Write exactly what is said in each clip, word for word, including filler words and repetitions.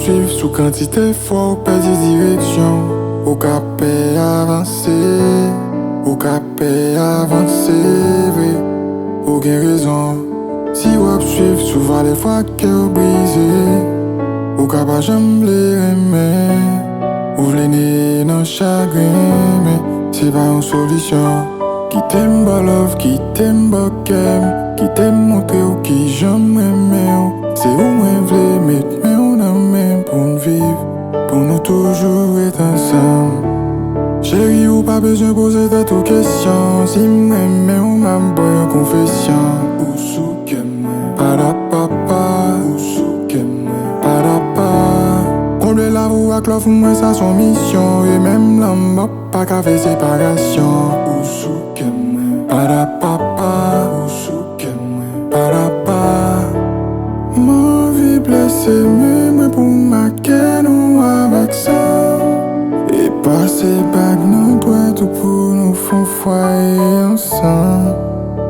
Swiv sou kantite fwa w pèdi direksyon. Ou ka pè avanse, ou ka pè avanse vre. Ou gen rezon. Si w ap swiv sou vale fwa kè w brize, ou ka pa janm vle renmen. Ou vle neye nan chagren, men se pa yon solisyon. Kite m ba w love, kite m ba w kè m, kite m montre w kijan m renmen w. Se ou mwen vle met men w nan men pou n viv, pou nou toujou ret ansanm. Cheri, ou pa bezwen poze tèt ou kesyon. Si m renmen w, m ap ba w yon konfesyon. Ou sou kè mwen, padapapa. Ou sou kè mwen, padapa. Konble lavi w ak love pou mwen, sa s on misyon. E menm lanmò pa ka fè separasyon. Ou sou kè mwen, padapapa. Ou sou kè mwen, padapa. M anvi blese men mwen pou make nou avèk san. E pase bag nan dwèt ou pou nou fè yon fwaye ansanm.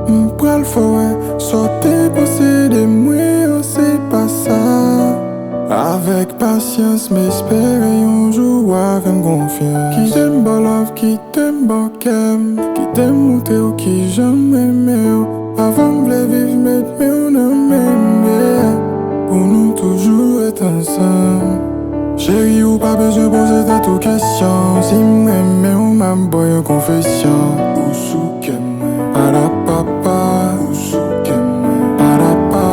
M pral fè w wè sa w te panse de mwen an, se pa sa. Avèk pasyans, m espere yon jou w a fè m konfyans. Kite m ba w love, kite m ba w kè m, kite m montre w kijan m renmen w. Avan m vle viv, met men w nan men m, yeah. Pou nou toujou ret ansanm. Cheri, ou pa bezwen poze tèt ou kesyon. Si m renmen w, m ap ba w yon konfesyon. Ou sou kè mwen, padapapa. Ou sou kè mwen, padapa.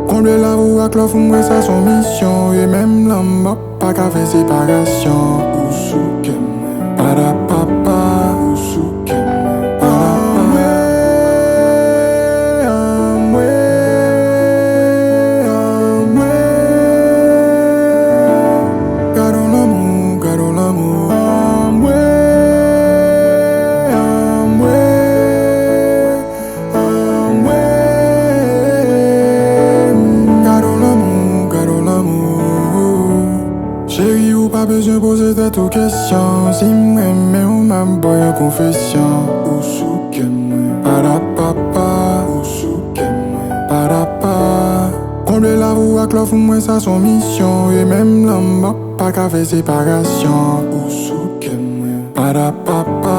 Konble lavi w ak love pou mwen, sa s on misyon. E menm lanmò pa ka fè separasyon. Ou sou kè mwen, padapapa. Ou sou kè mwen, padapa. Anmwe, anmwe, anmwe. Gad on lanmou, gad on lanmou. Anmwe, anmwe. Anmwe, gad on lanmou, gad on lanmou. Cheri, ou pa bezwen poze tèt ou kesyon. Si m renmen w, m ap ba w yon konfesyon. Ou sou kè mwen, padapapa. Ou sou kè mwen, padapa. Konble lavi w ak love pou mwen, sa s on misyon. E menm lanmò pa ka fè separasyon. Ou sou kè mwen, padapapa.